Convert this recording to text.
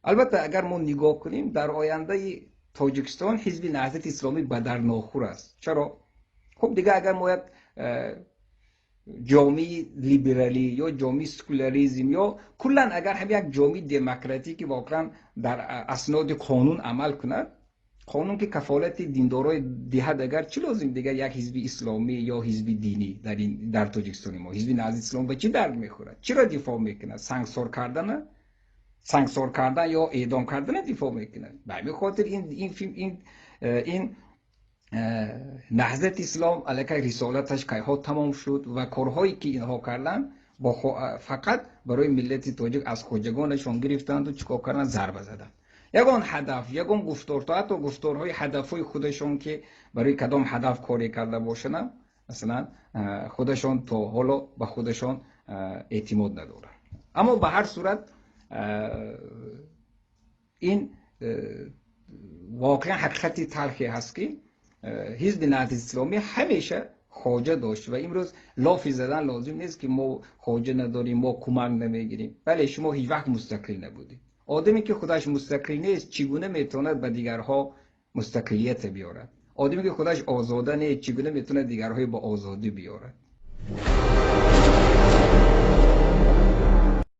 Албатта, агар мо нигоҳ кунем, дар ояндаи Тоҷикистон Ҳизби Наҳзати Исломӣ ба дард нохӯр аст. Чаро? Хуб, дигар агар мо як ҷомеаи либералӣ ё ҷомеаи секуляризм ё куллан агар ҳам як ҷомеаи демократӣ, ки воқеан дар асноди қонун амал кунад, қонун ки кафолати диндорой диҳад, агар чӣ лозим дигар як ҳизби исломӣ ё ҳизби динӣ дар Тоҷикистони мо? Ҳизби Наҳзати Исломӣ ба чӣ дард мехӯрад? Чиро дифоъ мекунад? Сангсор кардана, сангсор кардан ё эъдом кардана дифоъ мекунад. Ба ҳамин хотир ин Наҳзати Ислом аллакай рисолаташ кайҳо тамом шуд ва корҳое ки инҳо карданд, фақат барои миллати тоҷик аз хоҷагонашон гирифтанду чӣ кор карданд? Зарба заданд. Ягон ҳадаф, ягон гуфтор, то ҳатто гуфторҳои ҳадафҳои худашон, ки барои кадом ҳадаф коре карда бошанд, масалан, худашон то ҳоло ба худашон эътимод надоранд. Аммо ба ҳар сурат ин воқеан ҳақиқати талхе ҳаст, ки Ҳизби Наҳзати Исломӣ ҳамеша хоҷа дошт ва имрӯз лофи задан лозим нест, ки мо хоҷа надорем, мо кӯмак намегирем. Бале, шумо ҳеҷ вақт мустақил набудед. Одаме ки худаш мустақил нест, чӣ гуна метавонад ба дигарҳо мустақилият биёрад? Одаме ки худаш озода нест, чӣ гуна метавонад дигарҳои ба озодӣ биёрад?